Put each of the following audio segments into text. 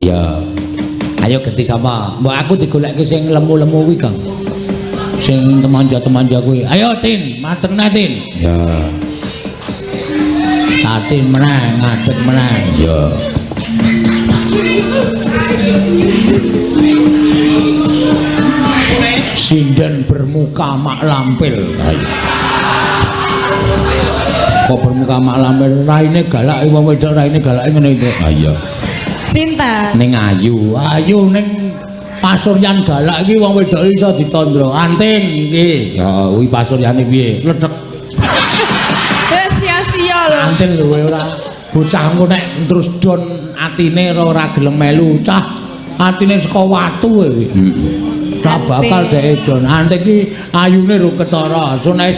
Ya. Ayo ganti sapa? Mbok aku digolekke sing lemu-lemu kuwi, Kang. Sing temanja-temanja kuwi. Ayo Tin, mateng Tin. Ya. Tatin meneh, ngadeg meneh. Ya. Sinden bermuka mak lampil. Ayo. Kok bermuka mak lampil? Raine galak wong wedok raine galake ngene iki. Ayo. Sinta. Ning ayu, ayu ning pasuryan galak iki wong wedok iso ditandra. Anting iki. Ya kuwi pasuryane piye? Lethek. Sia-sia lho. Antil lho ora bocah engko nek terus don atine ora gelem melu cah atine saka watu kowe kuwi. Ora bakal dhek don. Anting iki ayune ro ketara. Sune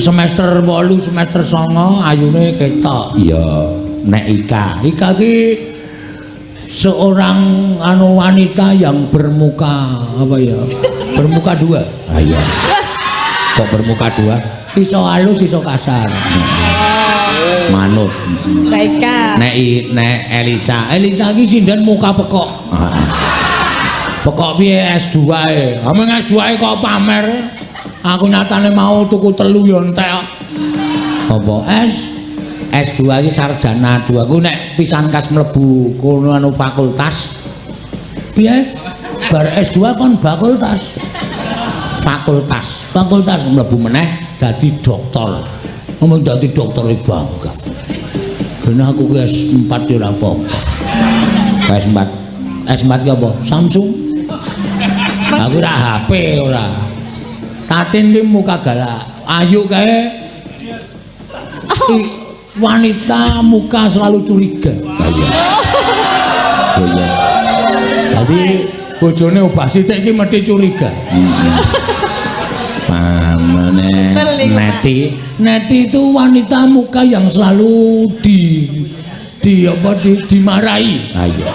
semester 8, semester 9 ayune ketok. Iya. Nek Ika, Ika ki seorang anu wanita yang bermuka apa ya? Bermuka dua. Ayo. Kok bermuka dua? Iso halus, iso kasar. Manut. Mbak Ika. Nek nek Elisa, Elisa ki sinden muka pekok. Pekok piye S2 e? Ameng S2 e kok pamer. Aku nyatane mau tuku telu ya entek. Apa S? S2 iki sarjana 2. Ku nek pisan kas mlebu kono anu fakultas. Piye? Bar S2 kon fakultas. Fakultas. Fakultas mlebu meneh dadi doktor. Ngomong dadi dokter iki bangga. Kene aku ki S4 ya ora apa-apa. S4. S4 ki apa? Samsung. Aku ora HP ora. Tatin ki muka galak. Ayu kae. Wanita muka selalu curiga. Ayo. Iya. Dadi bojone obah sithik iki mesti curiga. Pamane Neti, Neti itu wanita muka yang selalu di apa di, dimarahi. Ayo.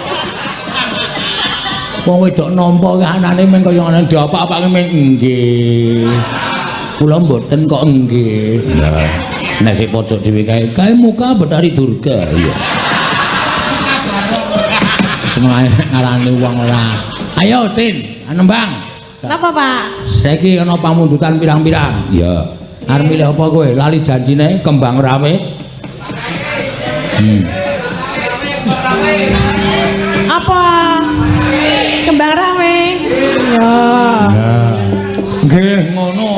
Wong wedok nampa kahanane meng kaya ngene diapak-apake meng nggih. Kula mboten kok nggih. Lah, Nek sing pojok dhewe kae kae muka Betari Durga. iya. Senengane ngarani wong ora. Ayo Tin, nembang. Napa, Pak? Saiki ana pamundutan pirang-pirang. Iya. Arep milih apa kowe? Lali janjine kembang rawe. Apa? Kembang rawe. Ya. Nggih, ngono.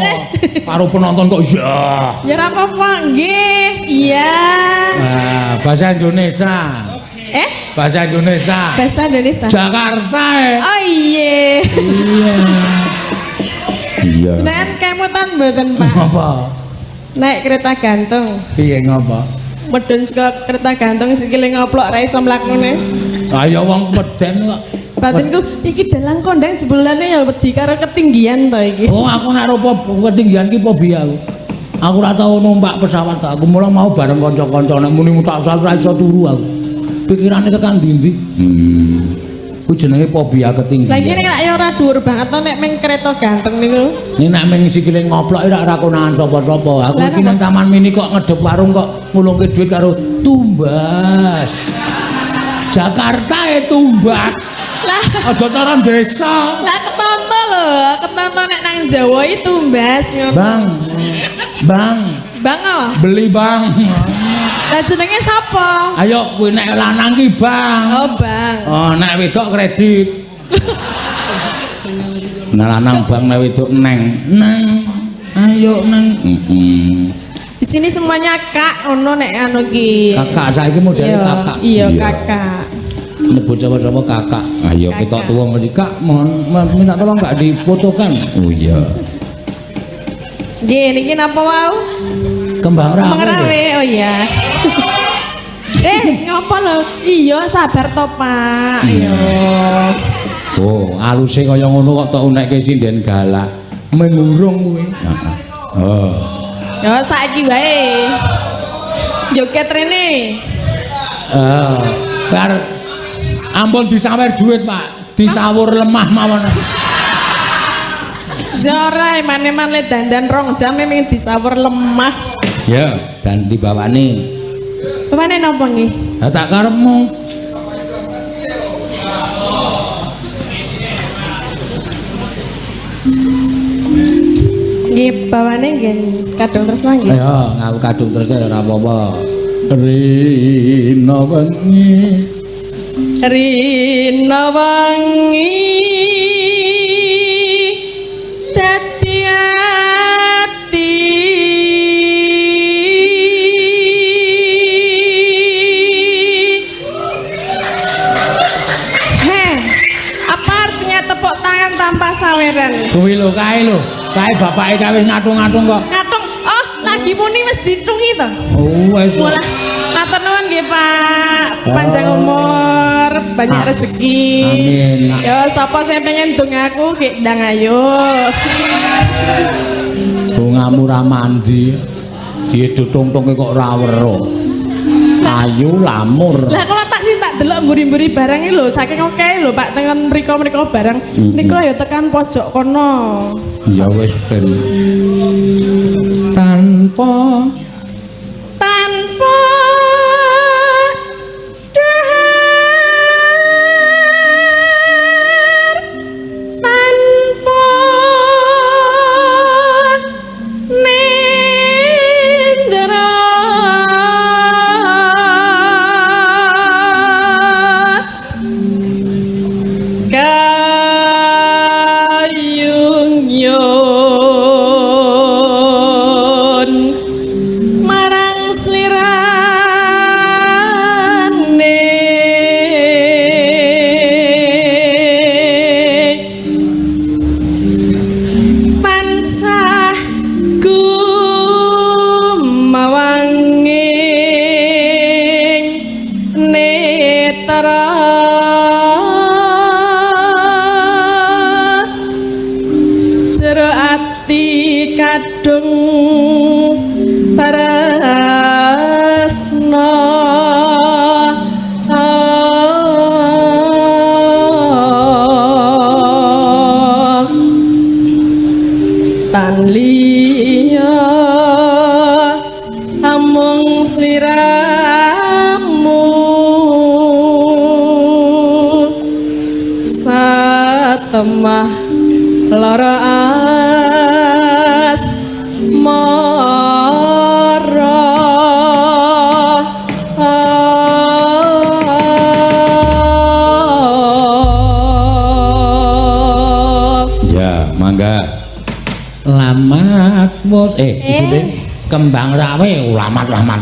Karo penonton kok ya. Ya ora apa-apa, nggih. Iya. Nah, bahasa Indonesia. Eh, Bahasa Indonesia. bahasa Indonesia. Jakarta. Eh. Oh iya. Iya. Iya. Jenengan kemutan mboten, Pak? Ngapa? Naik kereta gantung. Piye ngapa? Medun saka kereta gantung sikile ngoplok ra iso mlakune. Ayo wong meden kok. Batinku iki dalang kondang jebulane ya wedi karo ketinggian to iki. Oh, aku nek rupa ketinggian ki fobia aku. Aku ora tau numpak pesawat, aku mula mau bareng kanca-kanca nek muni tak pesawat ora iso turu aku. Pikirane tekan ndi-ndi. Ku jenenge fobia ketinggian. Lah iki nek ya ora dhuwur banget to nek meng kereta gantung niku. Nek nek meng sikile ngoplok ora ora konangan sapa-sapa. Aku Lah, iki nang taman mini kok ngedep warung kok ngulungke duit karo tumbas. Jakarta e tumbas. Lah, Aja cara desa. lah ketonto lho, ketonto nek nang Jawa itu tumbas ngono. Bang. Bang, Bang oh. beli bang. Lah jenenge sapa? Ayo kuwi nek lanang ki bang. Oh, Bang. Oh, nek wedok kredit. Nek lanang bang, nek wedok neng. Neng. Ayo neng. Di sini semuanya Kak ono nek anu ki. Kakak saiki modele Iya, kakak. Iya, Iya. kakak. Nyebut sapa-sapa kakak. Ayo Kakak. Ketok tuwa mesti kak, mohon minta tolong gak difotokan. Oh iya. Nggih, niki napa wau? Kembang rawe. Kembang rawe. Oh iya. Ngopo lho? Iya, sabar to, Pak. Iya. Oh, aluse kaya ngono kok tok unekke sinden galak. Mengurung kuwi. Heeh. Oh. Ya saiki wae. Joget rene. Eh, bar ampun disawer duit, Pak. Disawur lemah mawon. Zora emane-man le dandan rong jam memang disawur lemah. Ya, dan dibawani. Pemane napa nggih? Lah tak karepmu. Nyanyi bawane nggih kadung tresna nggih. Ayo, ngaku kadung tresna ya ora apa-apa. Rina wengi, Rina wengi dadi ati Heh, apa artinya tepuk tangan tanpa saweran? Kuwi lho kae lho, kae bapake kae wis ngatung-ngatung kok. Ngatung, oh lagi muni wis ditungi to. Oh, wis. Walah, matur nuwun nggih Pak. Panjang umur, banyak rezeki. Amin. Ya sapa sing pengen dongaku nggih ndang ayo. Bungamu ra mandi. Dies ditungtunge kok ora weruh. Ayu lamur. Lah kula tak sing tak delok mburi-mburi barang iki lho, saking oke lho Pak tengen mriko-mriko barang. Niku ya tekan pojok kono. Ya wis ben. Tanpa Tanpa dahar, tanpa nindra, kayung yun marang slirane tansah gumawanging netra jero ati kadung tresna. Tan liya amung sliramu satemah lara asmara. Ya, mangga. Lamat wis eh kembang rawe lamat lamat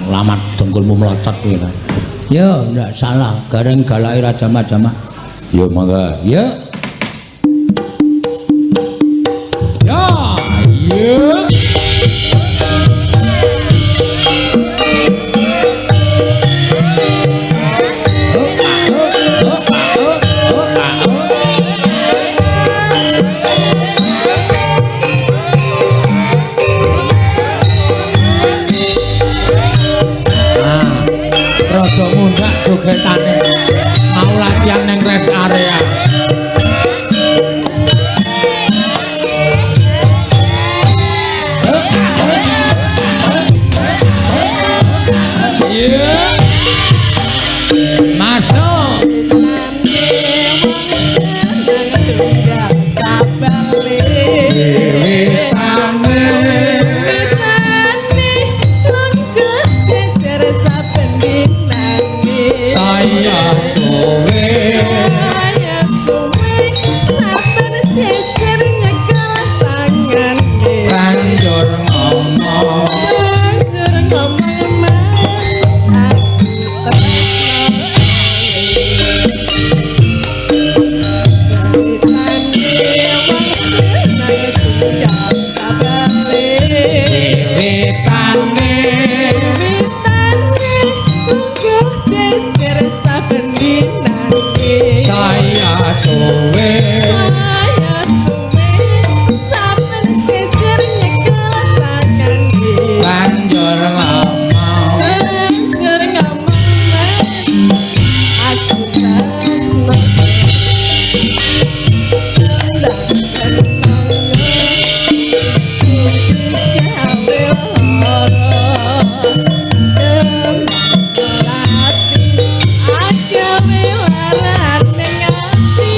lamat dengkulmu melocot kuwi. Ya, ndak salah, gareng galake ra jamak-jamak. Ya, mangga. Ya. Ya, ya. Ah, rada mundak jogetane. Mau latihan neng rest area. Iya. Masuk. Saya suwe. Banjur ngomong. Mas, aku tresno. Wiwitane Witane lungguh jejer saben dinane. Saya suwe. Saya suwe saben jejer nyekel tangane. Banjur ngomong. Banjur ngomong aku tresno. Kendang kenanga gawe lara. Ati agawe larane ati.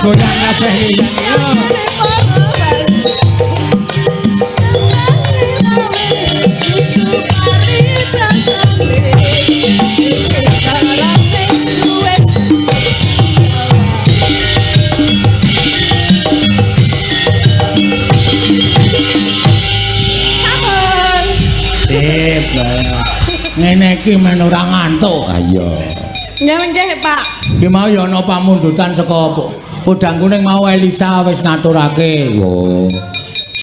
Goyang kabeh iki. Sip. Ngene iki men ora ngantuk. Ayo. Nggih nggih, Pak. Ki mau ya ana pamundutan saka Podang Kuning mau Elisa wis ngaturake. Oh.